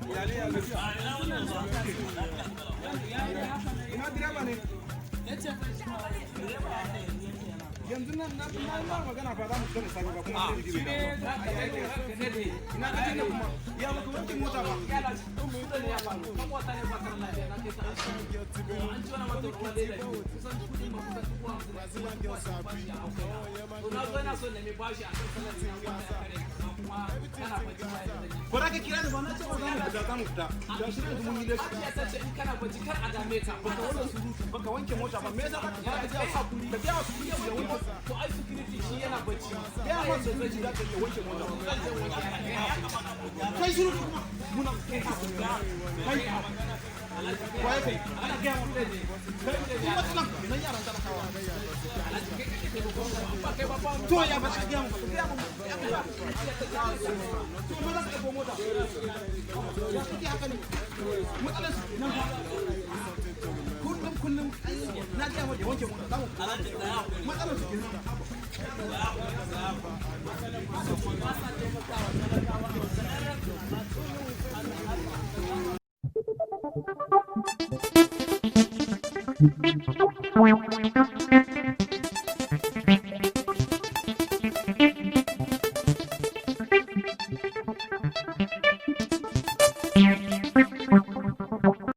Iyalai, ya gajiya? Ina direba ne? Yanzu nan na ma magana fa, za mu fita da safe ba, kuma sai da bai dawo. Ina ka ne kuma? Ya baka wanke mota ba? Brazilian girls sabi. Oh, yeah, man. Everything's in Gaza. Ba za ka kira ni ba? Na ce ba za mu fita, za mu fita. Ga shi yanzu mun yi latti. Baka wannan surutu, baka wanke mota ba. Me yasa ka ka biya wa security ya wanke? To, ai security shi yana bacci. Gaya ma security za ka iya wanke mota. Kai shiru kuma muna kai waye kai? Ana gaya ma kai kuma matsalan nan yaran talakawa. To, ya ba ka gaya mu? Ka gaya mu ya mu. To, maza ka ɗauko mota. Ya kake haka ne? Matsalar su nan fa. Kullum kullum na gaya ma ya wanke mota, za mu matsalar su kenan.